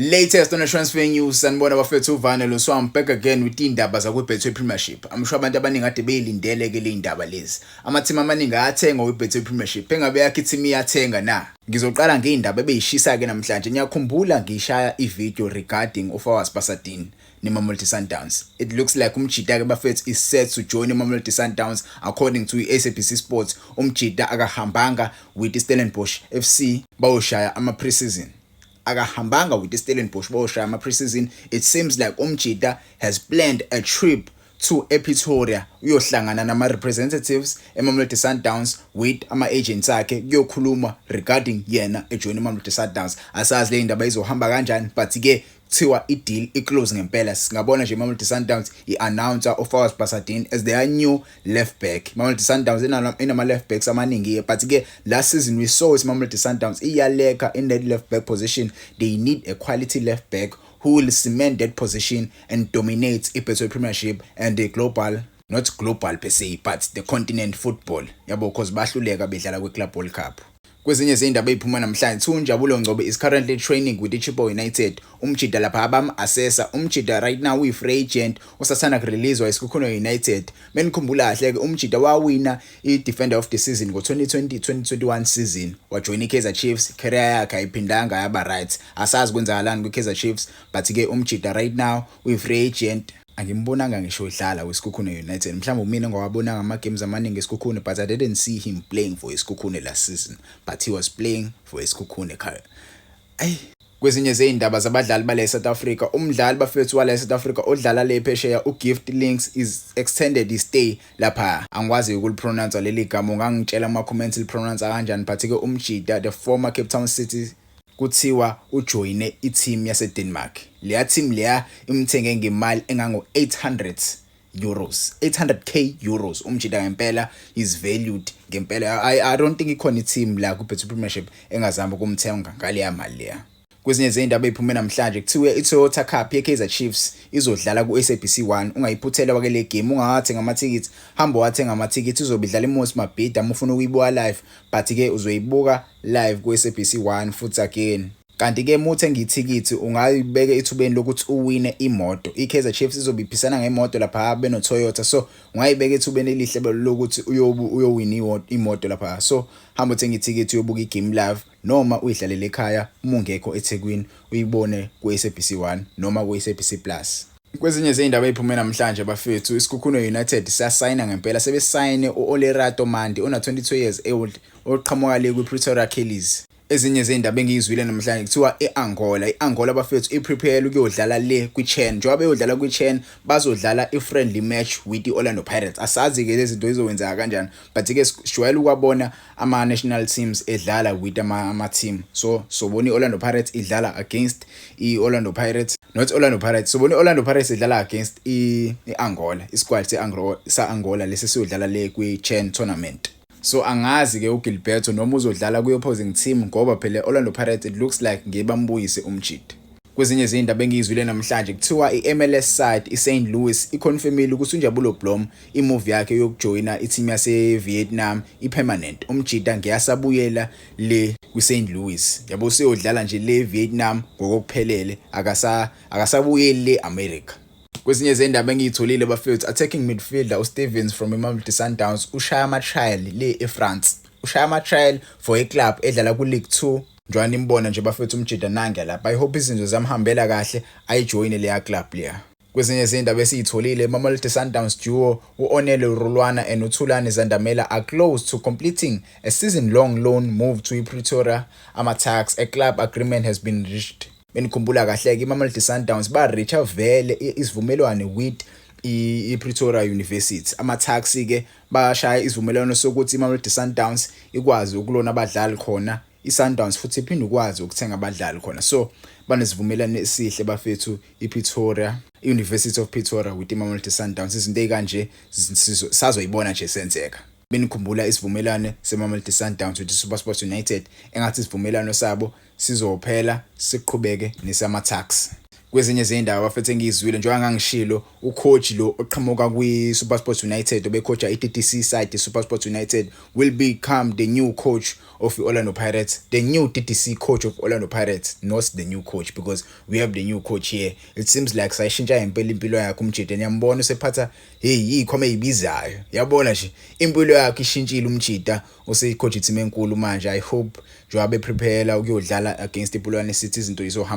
Latest on the transfer news, sanibona bafethu. Uvane lo, so I'm back again with indaba zakwi-Betway Premiership. I'm sure abantu abaningi kade beyilindele ke le indaba lezi. Ama-team amaningi ayathenga kwi-Betway Premiership. Engabe yakhe i-team iyathenga na? Ngizoqala ngeindaba ebeyishisa ke namhlanje. Ngiyakhumbula ngishaya i-video regarding uFawaaz Basadien neMamelodi Sundowns. It looks like umjita ke, bafethu, is set to join iMamelodi Sundowns according to i-SABC Sports. Umjita akahambanga with iStellenbosch FC bayoshaya ama-preseason. Akahambanga with iStellenbosch bayoshaya ama-preseason. It seems like umjita has planned a trip to ePretoria uyohlangana nama-representatives eMamelodi Sundowns with ama-agents akhe kuyokhuluma regarding yena ejoin iMamelodi Sundowns. Asazi le ndaba izohamba kanjani, but ke kuthiwa i-deal i-close ngempela. Singabona nje iMamelodi Sundowns i-announce uFawaaz Basadien as their new left back. Mamelodi Sundowns inama left backs amaningi, but ke last season we saw iMamelodi Sundowns iyaleka in that left back position. They need a quality left back who will cement that position and dominate iBetway Premiership and the global, not global per se, but the continent football, yabo, because bahluleka bedlala kwi-Club World Cup. Kwezinye izindaba eziphuma namhlanje, uNjabulo Ngcobo is currently training with iChippa United. Umjida lapha abam-assessa. Umjida right now uyi-free agent, usasanda kureleasewa iSekhukhune United. Menikhumbula kahle ke, umjida wawina i-Defender of the Season ngo-2020 2021 season, wajoyina i-Kaizer Chiefs. Career yakhe ayiphindanga yaba right. Asazi kwenzakalani kwi-Kaizer Chiefs, but ke umjida right now uyi-free agent. Angimbonanga ngisho edlala weSekhukhune United. Mhlawumbe umina engawabonanga ama-games amaningi eSekhukhune, but I didn't see him playing for iSekhukhune last season, but he was playing for iSekhukhune khaya. Ayi, kwezinye zey'ndaba zabadlali bale South Africa, umdlali, bafethu, wale South Africa odlala le phesheya, uGift Links, is extended his stay lapha. Angikwazi ukulipronounce leli gama, ungangitshela ama-comments lipronounce kanjani, but ke umjida, the former Cape Town City, kuthiwa ujoyine i-team yase-Denmark. Leya team leya imthenge ngemali engango €800, 800K euros. Umjida ngempela is valued ngempela. I don't think ikhona i-team la ku-Betway Premiership engazama ukumthenga ngaleya mali leya. Kwezinye zey'ndaba ey'phume namhlanje, kuthiwe i-Toyota Cup ye-Kaizer Chiefs izodlala ku-SABC 1. Ungayiphuthela ke le game. Ungawathenga amathikithi, hamba wathenga amathikithi. Izobe idlala iMoses Mabhida uma ufuna ukuyibuka live, but-ke uzoyibuka live ku-SABC 1 futhi again. Kanti-ke uma uthenga ithikithi, ungayibeka ethubeni lokuthi uwine imoto. I-Kaizer Chiefs izobe iphisana ngemoto lapha beno-Toyota, so ungayibeka ethubeni elihle lokuthi uyowina imoto lapha. So hamba uthenga ithikithi, uyobuka i-game live noma uyidlalele ekhaya uma ungekho eThekwini, uyibone ku-SABC 1 noma ku-SABC Plus. Kwezinye zey'ndaba ey'phume namhlanje, bafethu, iSekhukhune United siyasayina ngempela. Sebesayine u-Olerato Mandi ona-22 years old oqhamuka le kwi-Pretoria Callies. Ezinye zey'ndaba engiyizwile namhlanje, kuthiwa i-Angola, i-Angola, bafethu, i-prepare ukuyodlala le kwi-CHAN. Njengoba beyodlala kwi-CHAN, bazodlala i-friendly match with i-Orlando Pirates. Asazi-ke lezi zinto izokwenzeka kanjani, but-ke sijwayele ukwabona ama-national teams edlala with ama-team. So sobona i-Orlando Pirates idlala against i-Orlando Pirates, not Orlando Pirates, sobona i-Orlando Pirates idlala against i-Angola, isquad sa-Angola lesi siyodlala le kwi-CHAN tournament. So angazi ke uGilberto noma uzodlala kwi-opposing team, ngoba phela Orlando Pirates, it looks like ngeke bambuyise umjida. Kwezinye izindaba engiyizwile namhlanje, kuthiwa i-MLS side i-St Louis iconfirmile ukuthi uNjabulo Blom, imove yakhe yokujoyina i-team yase-Vietnam i-permanent. Umjida ngiyasabuyela le kwi-St Louis, yabo, useyodlala nje le Vietnam ngokuphelele, akasabuyeli le America. Kwezinye izindaba engiyitholile, bafethu, attacking midfielder uStevens from iMamelodi Sundowns ushaya ama-trial le eFrance. Ushaya ama-trial for iclub edlala ku-League 2. Njengoba nimbona nje, bafethu, umjida nange lapha. I hope izinto zamhambela kahle, ayijoyine leya club leya. Kwezinye izindaba esiyitholile, Mamelodi Sundowns duo u-Onele Rulwana and uThulani Zandamela are close to completing a season-long loan move to iPretoria AmaTuks. A club agreement has been reached. Benikhumbula kahle-ke, iMamelodi Sundowns ba-reacha vele isivumelwano with i-Pretoria University. AmaTuks-ke bashaya isivumelwano sokuthi iMamelodi Sundowns ikwazi ukulona abadlali khona, i-Sundowns futhi iphinde ukwazi ukuthenga abadlali khona. So banesivumelwano esihle, bafethu, iPretoria, i-University of Pretoria with iMamelodi Sundowns. Izinto ey'kanje sazoyibona nje senzeka. Benikhumbula isivumelwano seMamelodi Sundowns with iSuperSport United, engathi isivumelwano sabo sizophela, siqhubeke nesamaTuks. Kwezinye zey'ndaba, bafethu, engiyizwile, njengoba ngangishilo, ucoach lo oqhamuka kwi-SuperSport United, obecoacha i-DDC side i-SuperSport United, will become the new coach of i-Orlando Pirates, the new DDC coach of Orlando Pirates, not the new coach, because we have the new coach here. It seems like sayishintsha impela impilo yakhe umjita. Niyambona usephatha, hey, izikhwama ezibizayo, yabona nje impilo yakhe ishintshile. Umjita useyicoach team enkulu manje. I hope njengoba beprepare ukuyodlala against iPolokwane City, izinto izohamba.